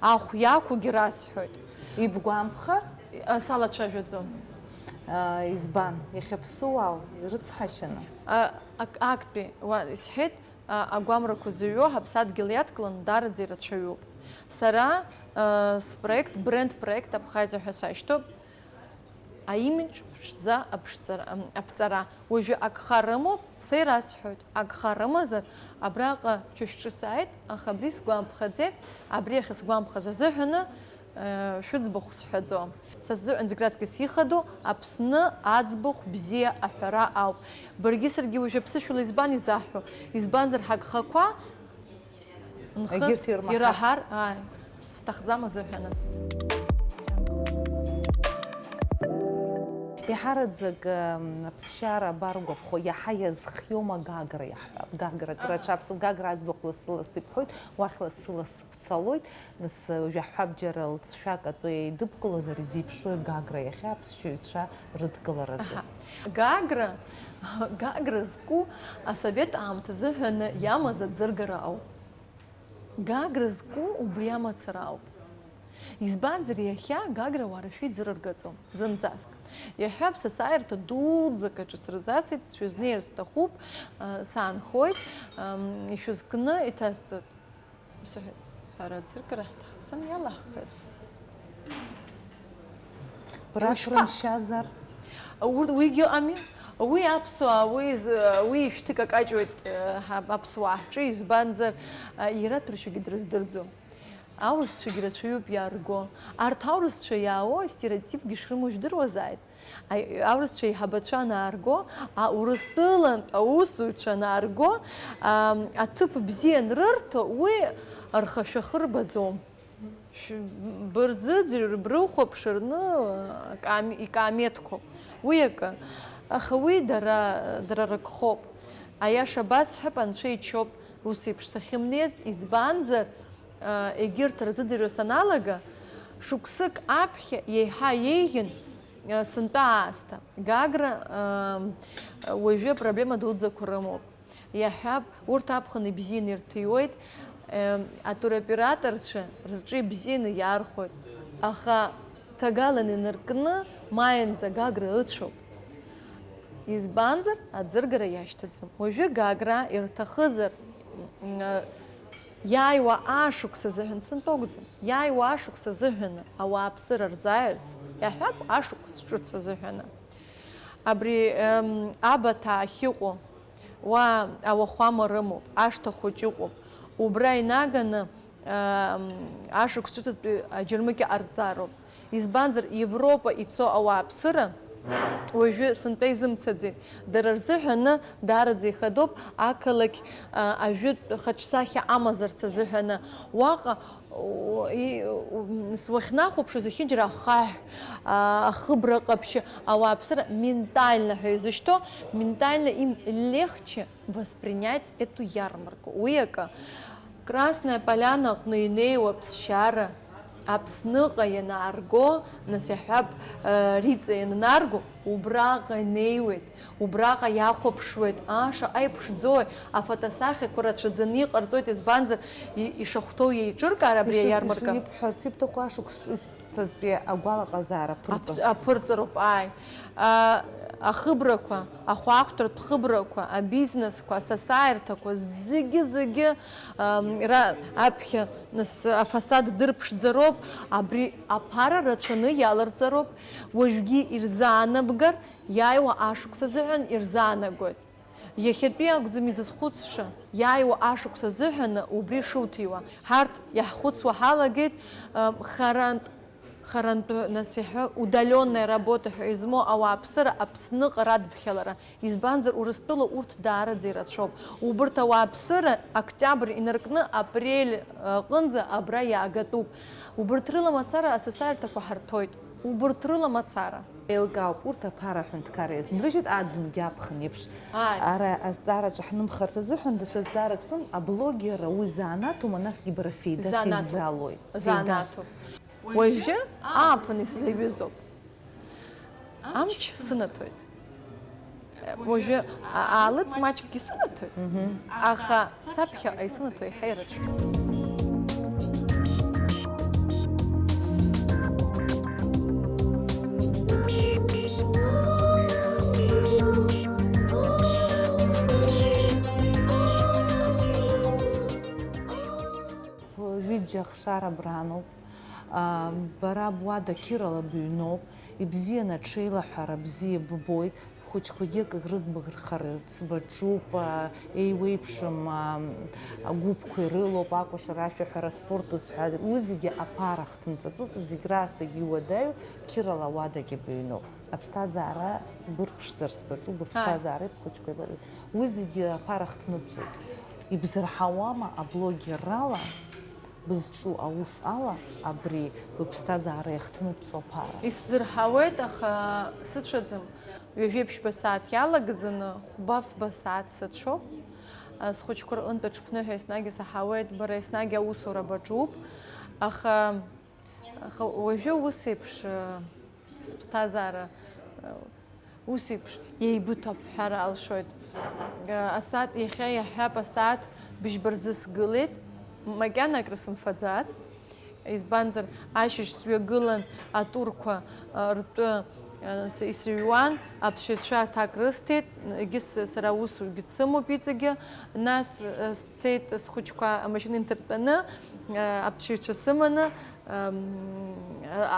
ахә иақәугьы расҳәоит. Ибгәамԥхар? А, салацәажәаӡом. А, избан? Иахьаԥсыуаау ирыцҳашьаны? А, ак-, актәи уа исҳәеит, а, агәамрақәа зыҩуа ҳаԥсадгьыл иадкыланы даараӡа ирацәаҩуп. Сара, а, спроект, бренд проект Абхазиа ҳәа сашьҭоуп. Аимидж ԥшӡа аԥшҵара, ам, аԥҵара. Уажәы агха рымоуп, са ирасҳәоит, агха рымазар, абраҟа шәышәҿы сааит, аха абри сгәамԥхаӡеит, абри ахьысгәамԥхаз азыҳәаны, э, шәыӡбахә сҳәаӡом. Са сзыҳәан зегь раҵкыс ихадоу Аԥсны аӡбахә бзиа аҳәара ауп. Баргьы саргьы уажәы аԥсышәала избан изаҳҳәо? Избанзар, ҳагхақәа нхыҵ, Егьырҭ ирмаҳац. Ираҳар, ааи, ҳҭахӡам азыҳәаны. Иаҳараӡак, м, аԥсшьара абаргәаԥхо, иаҳа иазхиоума Гагра иаҳҳәап? Гагра, Грачаԥс, Гагра аӡбахә лассы-лассы ибҳәоит, уахь лассы-лассы бцалоит, нас, жәаҳәап, џьара лҵшәак атәы еидыбкылозар, изеиԥшрои Гагра иахьа аԥсшьаҩцәа рыдкыларазы? Аҳа. Гагра, Гагра зку асовет аамҭазы ҳәаны иамаз аӡыргара ауп. Гагра зку убри амацара ауп. Избанзар, иахьа Гагра уаа рашәа иӡырыргаӡом, зынӡаск. Иаҳҳәап, сасааирҭа дуӡӡак аҿы сырзасит, сшәызнеир сҭахуп, а, саанхоит, ам, ишәызкны иҭасҵоит. Ус аҳәеит, ҳара аӡыргара ҳҭахӡам, иалаҳхит. Бра Ушԥа-, крымшьазар? Урҭ уигьы ыҟами. Уи аԥсуаа, уи з-, уи ишәҭы какаҷуеит, э, ҳа-, аԥсуаа ҳҿы, избанзар, э, иара ҭәаршьагьы дрыздырӡом. Аурысцәагьы рацәаҩуп иаарго. Арҭ аурысцәа иаауа астереотипгьы шрымоу жәдыруазааит. Аи-, аурысцәа аиҳабацәа анаарго, а, Урыстәылантә аусзуҩцәа анаарго, ам, аҭыԥ бзиа анрырҭо, уи рхы-шәахы рбаӡом. Шә-, бырзыӡырҩ-, брыхәаԥшырны, аками-, икаамеҭқәоуп. Уи акы. Аха уи дара, дара рыгхоуп. Аиаша басҳәап, анцәа ичоуп ус еиԥш сахьымнеиз, избанзар, а, егьырҭ рзыӡырҩра саналага, шықәсык аԥхьа еиҳа еиӷьын, а, сынтәа аасҭа. Гагра, а, уажәы апроблема дуӡӡақәа рымоуп. Иаҳҳәап, урҭ аԥхын ибзианы ирҭиуеит, э, атуроператорцәа рҿы ибзианы иаархәоит, аха ҭагалан инаркны маианӡа Гагра ыцәоуп. Избанзар, аӡыргара иашьҭаӡам. Уажәы Гагра ирҭахызар, м, э, иааиуа ашықәс азыҳәан сынтәа акәӡам. Иааиуа ашықәс азыҳәаны ауааԥсыра рзааирц, иаҳҳәап, ашықәс ҿыц азыҳәаны. Абри, эм, абаҭа ахьыҟоу, уа ауахәама рымоуп, ашҭа хәыҷ ыҟоуп. Убра инаганы, эм, ашықәс ҿыцтәи аџьармыкьа ҟарҵароуп. Избанзар, Европа ицо ауааԥсыра уажәы сынтәа изымцаӡеит. Дара рзыҳәаны даараӡа ихадоуп ақалақь, а, ажәытә хаҿсахьа амазарц азыҳәаны. Уаҟа О, и, у, м, с-, уахьнахәаԥшуа зехьынџьара ахаҳә, а, ахыбра ҟаԥшьы, ауааԥсыра ментально ҳәа изышьҭоу, ментально им легче воспринять эту ярмарку. Уи акы, Красная Поляна аҟны инеиуа ԥсшьара Аԥсныҟа ианаарго, нас иаҳҳәап, э, Риҵа ианнарго, убраҟа инеиуеит. Убраҟа иахәаԥшуеит, аа, шаҟа иԥшӡои, афотосахьақәа рацәаӡаны иҟарҵоит, избанзар, и-, ишахәҭоу еиҿыркаар абри Иши-, аиармарка. Ишибҳәарц ибҭаху ашықәс ҿыцтәи агәалаҟазаара Аԥ-, ԥырҵырц. Аԥырҵароуп, ааи. А, ахыбрақәа, ахәаахәҭратә хыбрақәа, абизнесқәа, асасааирҭақәа, зегьы-зегьы, ам, ра-, аԥхьа, нас, афасад дырԥшӡароуп, абри аԥара рацәаны иаларҵароуп, уажәгьы ирзаанамгар, Иааиуа ашықәс азыҳәан ирзаанагоит. Иахьатәи акәӡам изызхәыцша, иааиуа ашықәс азыҳәаны убри шуҭиуа. Ҳарҭ иаҳхәыцуа ҳалагеит, м, харантә, харантә, нас иаҳәа, удалённая работа ҳәа измоу ауааԥсыра Аԥсныҟа радԥхьалара. Избанзар, Урыстәыла урҭ даараӡа ирацәоуп. Убырҭ ауааԥсыра октиабр инаркны апрель, э, ҟынӡа абра иаагатәуп. Убырҭ рыла мацара асасааирҭақәа ҳарҭоит. Убырҭ рыла мацара. Еилкаауп, урҭ аԥара аҳәынҭқарра иазынрыжьит аӡынгьы аԥхын еиԥш. Ааи. Ара азҵаараҿы ҳнымхарц азыҳәан даҽа зҵаарак сымам, аблогерра уи занааҭума, насгьы бара феидас Занааҭуп. Ибзалои? Феидас. Занааҭуп. Уажәы ааԥын исзаҩызоуп. Амч сынаҭоит. Уажәы а-, аалыҵ маҷкгьы сынаҭоит, аха саԥхьаҟа исынаҭо еиҳа ирацәоуп. Ҩыџьа ахшара абраноуп. А, бара буада қьырала быҩноуп, ибзианы аҽеилаҳәара бзиа ббоит, бхәыҷқәагьы акы рыгмырхарц баҿуп, а, еиуеиԥшым, а, агәыԥқәа ирылоуп, акәашара, ашәаҳәара, аспорт зҳәаз, уи зегьы аԥара ахҭынҵатәуп, зегь раасҭагьы иуадаҩу қьырала ауадагьы быҩноуп. Аԥсҭазаара бырԥшӡарц баҿуп, быԥсҭазаареи бхәыҷқәеи бареи. Уи зегьы аԥара ахҭныбҵоит. Ибзырҳауама аблогеррала? Бызҿу аус ала абри быԥсҭазаара иахҭныҵәҵо аԥара? Исзырҳауеит, аха сыцәаӡам. Ҩажәеиԥшьба сааҭ иалагӡаны хәба-фба сааҭ сыцәоуп. Схәыҷқәа рҟынтә аҽԥныҳәа еснагь исаҳауеит, бара еснагь аусура баҿуп. Аха, аха уажәы ус еиԥш, сыԥсҭазаара, Ус еиԥш, еибыҭоуп ҳәа алшоит. Асааҭ, иахьа иаҳҳәап, асааҭ быжьба рзы сгылеит, макьана акры сымфаӡацт. Избанзар, ашьыжь сҩагылан, атурқәа, а, ртәы, а, с-, исыҩуан, аԥсшьацәа аҭак рысҭеит, егьыс сара усгьы дсымоуп иҵегьы. Нас, а, сцеит схәыҷқәа амашьына инҭыртәаны, а, аԥсшьаҩцәа сыманы, Ам,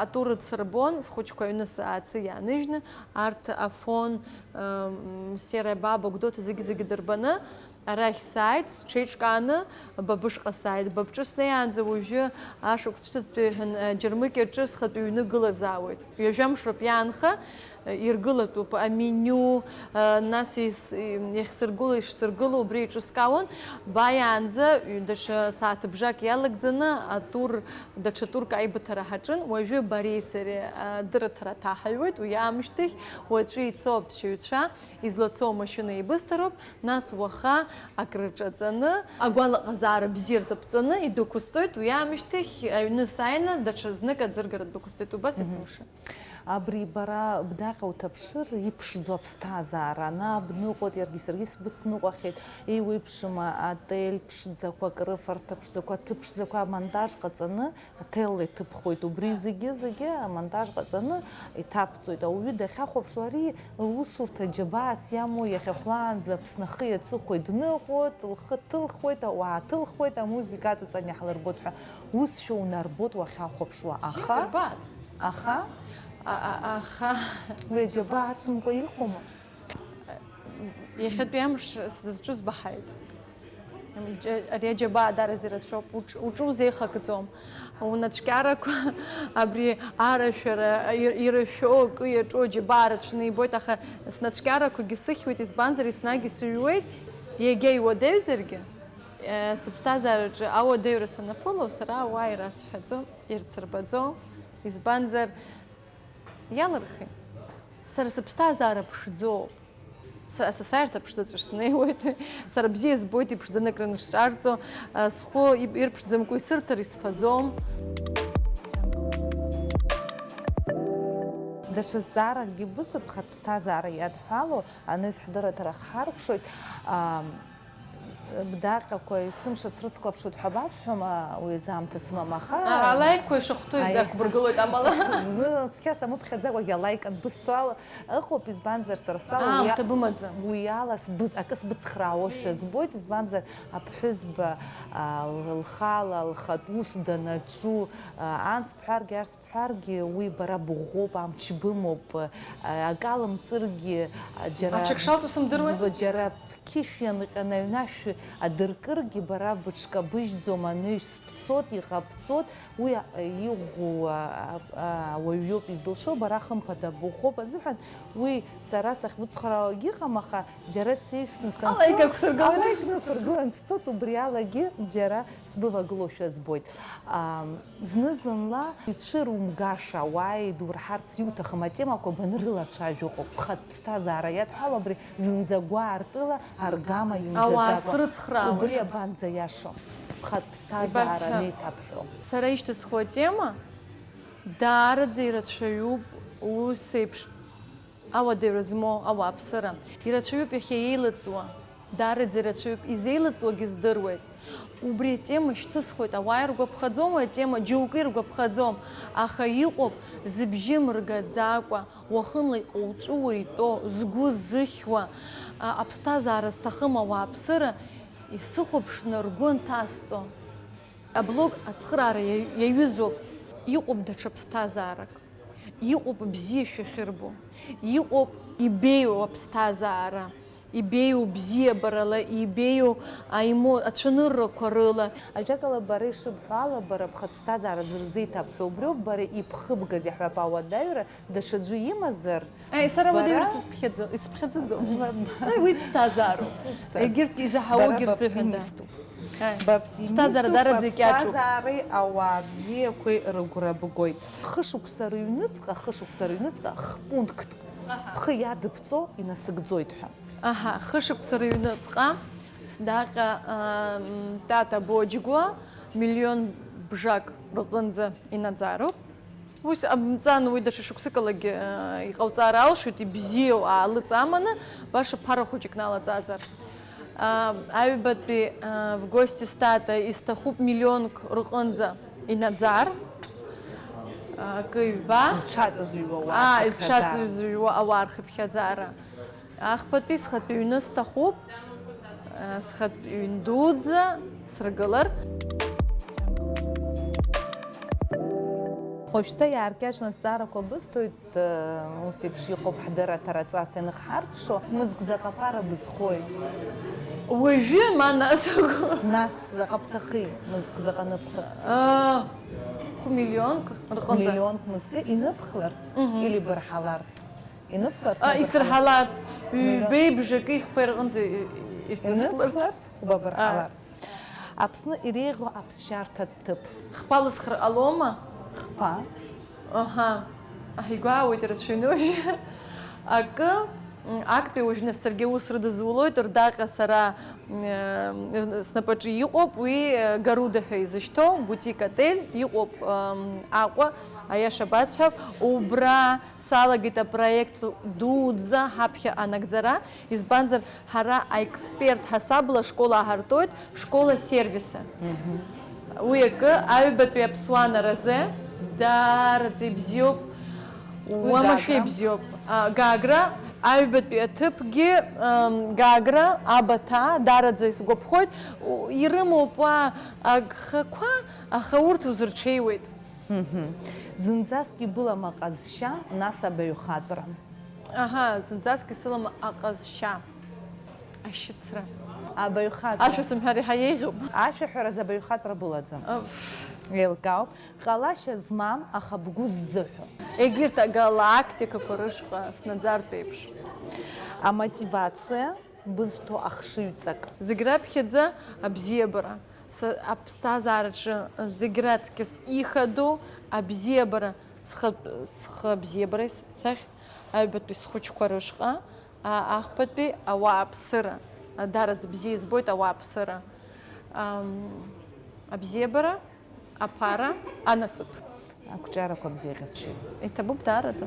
Атур сырбон, схәыҷқәа аҩны саацы иааныжьны, арҭ Афон, м, Серая Баба, Гәдоуҭа зегьы-зегьы дырбаны, арахь сааит, сҽеиҿкааны, ба бышҟа сааит. Ба бҿы снеиаанӡа уажәы ашықәс ҿыцтәи ҳәа, џьармыкьаҿы схатәы ҩны гылазаауеит. Ҩажәа мшроуп иаанха, иргылатәуп аменю, нас ис-, иахьсыргыло, ишсыргыло убри еиҿыскаауан. Бааиаанӡа даҽа сааҭыбжак иалагӡаны атур, даҽа турк аибыҭара ҳаҿын. Уажәы бареи сареи адырраҭара ҭаҳаҩуеит, уи аамышьҭахь уаҵәы ицо аԥсшьаҩцәа излацо амашьына еибысҭароуп, нас уаха акрырҿаҵаны, агәалаҟазаара бзиа рзаԥҵаны идәықәысҵоит, уи аамышьҭахь аҩны сааины даҽа знык аӡыргара дәықәысҵоит, убас Мгм. есымша. Абри бара бдаҟьа уҭаԥшыр, иԥшӡоу аԥсҭазаара, ана бныҟәоит, иаргьы саргьы сбыцныҟәахьеит, еиуеиԥшым аотель ԥшӡақәак, рыфарҭа ԥшӡақәа, аҭыԥ ԥшӡақәа амонтаж ҟаҵаны, аҭел иҭыԥхоит, убри зегьы-зегьы амонтаж ҟаҵаны иҭабҵоит. Ауаҩы дахьахәаԥшуа, ари лусурҭа џьабаас иамоу, иахьахәлаанӡа Аԥсны ахи аҵыхәеи дныҟәоит, лхы ҭылхуеит, ауаа ҭылхуеит, амузыка аҵаҵан иаҳлырбоит ҳәа. Усшәа унарбоит уахьахәаԥшуа, аха, Иббааит. Аха? А, а, аха. Уи аџьабаа ацымкәа иҟоума? Иахьатәи амш сзызҿу збаҳаит. Ари аџьабаа дараӡа ирацәоуп, уҿ-, уҿы узеихакӡом. Унацәкьарақәа, абри арашәара, ир-, ирашәо, акы иаҿу аџьабаа рацәаны ибоит, аха снацәкьарақәагьы сыхьуеит, избанзар, еснагь исыҩуеит, иагьа иуадаҩзаргьы. Сыԥсҭазаараҿы ауадаҩра санаԥыло, сара ауаа ирасҳәаӡом, ирцырбаӡом, избанзар, иалырхи. Сара сыԥсҭазаара ԥшӡоуп. Са-, асасааирҭа ԥшӡаҿы снеиуеит. Сара бзиа збоит иԥшӡаны акры анысҿарҵо, схәы иб-, ирԥшӡамкәа исырҭар исфаӡом. Даҽа зҵааракгьы бысҭоит, ԥхатә ԥсҭазаара иадҳәало, анызҳәдырраҭара хҳаркәшоит, аа, Бдаҟьақәа есымша срыцклаԥшуеит ҳәа басҳәома, уи азы аамҭа сымам, аха Ага, алаикқәа ишахәҭоу Аи. изақәбыргылоит, амала. Зны цқьа самыԥхьаӡакәагьы алаик анбысҭо ала ыҟоуп, избанзар, сара стәала уи Аамҭа бымаӡам. уи ала сбы-, акы сбыцхраауашәа збоит, избанзар, аԥҳәызба, а, л-, лхала, лхатә ус данаҿу, а, анс бҳәаргьы, арс бҳәаргьы, уи бара быӷәӷәоуп, амч бымоуп, а, акы алымҵыргьы, а, џьара Аҽак шалҵо сымдыруеи? б-, џьара Қьышә ианҟьаны аҩнашә адыркыргьы, бара быҽкабыжьӡом, аныҩс бцот, иҟабҵот, уи, а, иӷәӷәоу, а, а, ауаҩ иоуп изылшо, бара хымԥада быӷәӷәоуп азыҳәан, уи сара сахьбыцхраауагь ыҟам, аха џьара сеҩсны сансоу, Алаик ақәсыргылоит. алаик нықәыргылан сцот, убри алагьы џьара сбывагылоушәа збоит. Ам, Зны-зынла ицәырумгаша, ауаа идурҳарц иуҭахым атемақәа банрылацәажәо ыҟоуп. Ԥхатә ԥсҭазаара иадҳәало абри зынӡа гәаартыла аргама Ауаа имӡаӡакәа. срыцхраауеит. Убри абанӡа иашоу? Ԥхатә ԥсҭазаара Ибасҳәап. анеиҭабҳәо. Сара ишьҭысхуа атема даараӡа ирацәаҩуп ус еиԥш Ауадаҩра змоу ауааԥсыра ирацәаҩуп иахьа еилыҵуа, даараӡа ирацәаҩуп, изеилыҵуагьы здыруеит. Убри атема шьҭысхуеит, ауаа иргәаԥхаӡом уи атема, џьоукы иргәаԥхаӡом, аха иҟоуп зыбжьы мыргаӡакәа, уахынла иҟоуҵәыуа итәоу, згәы зыхьуа, а, аԥсҭазаара зҭахым ауааԥсыра исыхәаԥшны ргәы анҭасҵо. Аблог ацхыраара иаҩ-, иаҩызоуп, иҟоуп даҽа ԥсҭазаарак. Иҟоуп бзиа шәахьырбо, иҟоуп ибеиоу аԥсҭазаара, ибеиоу бзиабарала, ибеиоу аемо-, ацәаныррақәа рыла. Ажәакала, бара ишыбҳәо ала, бара бхатә ԥсҭазаара зырзеиҭабҳәо убриоуп, бара ибхыбгаз иаҳҳәап, ауадаҩра даҽаӡәы имазар, Аи, сара бара уадаҩра сызԥхьаӡо-, исыԥхьаӡаӡом. Ба-, ба-, Аи, уи ԥсҭазаароуп. Уи ԥсҭаз-, Егьырҭгьы изаҳауагьы бара рзыҳәан, да. баптимиступ. Аи, Баптимиступ, ԥсҭазаара дараӡа икьаҿуп. Аԥсҭазаареи ауаа бзиақәеи рыгәра бгоит. Хышықәса рыҩныҵҟа, хышықәса рыҩныҵҟа хпунктк Аҳа. бхы иадыбҵо инасыгӡоит ҳәа. Аҳа, хышықәса рыҩныҵҟа сдаҟьа, ам, Тата Боџьгәа миллион бжак рҟынӡа инаӡароуп. Ус амҵан уи даҽа шықәсыкалагьы, э, иҟауҵар алшоит, ибзиоу аалыҵ аманы, баша ԥара хәыҷык налаҵазар. А, аҩбатәи, а, в гости с Тата исҭахуп миллионк рҟынӡа инаӡар. А, акы ҩба. Зҽаҵазҩуа ауаа Аа, рхыԥхьаӡара. изҽаҵазҩуа ауаа рхыԥхьаӡара. Ахԥатәи схатәы ҩны сҭахуп, схатәы ҩн дуӡӡа срыгылар. Уажәшьҭа иааркьаҿны азҵаарақәа бысҭоит, э, ус еиԥш иҟоуп ҳдырраҭара ҵас ианыхҳаркәшо. Мызк заҟа ԥара бызхои? Уажәы, ма нас? Нас заҟа бҭахи, мызк заҟа ныԥхырц? Аа, хә-миллионк рҟынӡа. Миллионк мызкы иныԥхларц или бырҳаларц? Иныԥхларц, А, ныбырҳаларц? Исырҳаларц, Миллион. Ҩбеи бжаки хԥа рҟынӡа исныԥхларц. Иныԥхларц, хәба бырҳаларц. Аԥсны иреиӷьу аԥсшьарҭа ҭыԥ. Хԥа лызхыр ҟалома? Хԥа. Аҳа. Аҳ, игәаауеит рацәаҩны уажәы. Акы, м, актәи уажә нас саргьы аус рыдызулоит, рдаҟьа сара, м, э, снапаҿы иҟоуп, уи, э, Гаруда ҳәа изышьҭоу бутик отель иҟоуп, м, Аҟәа, аиаша басҳәап, убра салагеит апроект дуӡӡа ҳаԥхьа анагӡара, избанзар, ҳара аексперт ҳасабла ашкола аҳартуеит, школа сервиса. Уи акы аҩбатәи аԥсуа наразы даараӡа ибзиоуп, уамашәа Гагра. Ибзиоуп. А, Гагра, аҩбатәи аҭыԥгьы, ам, Гагра, Абаҭаа, даараӡа исгәаԥхоит. У-, ирымоуп уа агхақәа, аха урҭ узырҽеиуеит. Зынӡаск ибылам аҟазшьа, нас абаҩхатәра. Аҳа, зынӡаск исылам аҟазшьа. Ашьыцра. Абаҩхатәра. Ашәа сымҳәар иаҳа еиӷьуп. Ашәаҳәаразы абаҩхатәра былаӡам. Аф. Еилкаауп. Ҟалашьа змам, аха бгәы ззыҳәо. Егьырҭ агалактикақәа рышҟа снаӡартә еиԥш. Амотивациа бызҭо ахшыҩҵак. Зегь раԥхьаӡа абзиабара. Са аԥсҭазаараҿы зегь раҵкьыс ихадоу абзиабара, схатә, схы абзиабара ис-, сахь, аҩбатәи схәыҷқәа рышҟа, а, ахԥатәи ауааԥсыра, а, дараӡ бзиа избоит ауааԥсыра. Ам, абзиабара, аԥара, анасыԥ. Ақәҿиарақәа бзиа ҟьазшьоит. Иҭабуп даараӡа.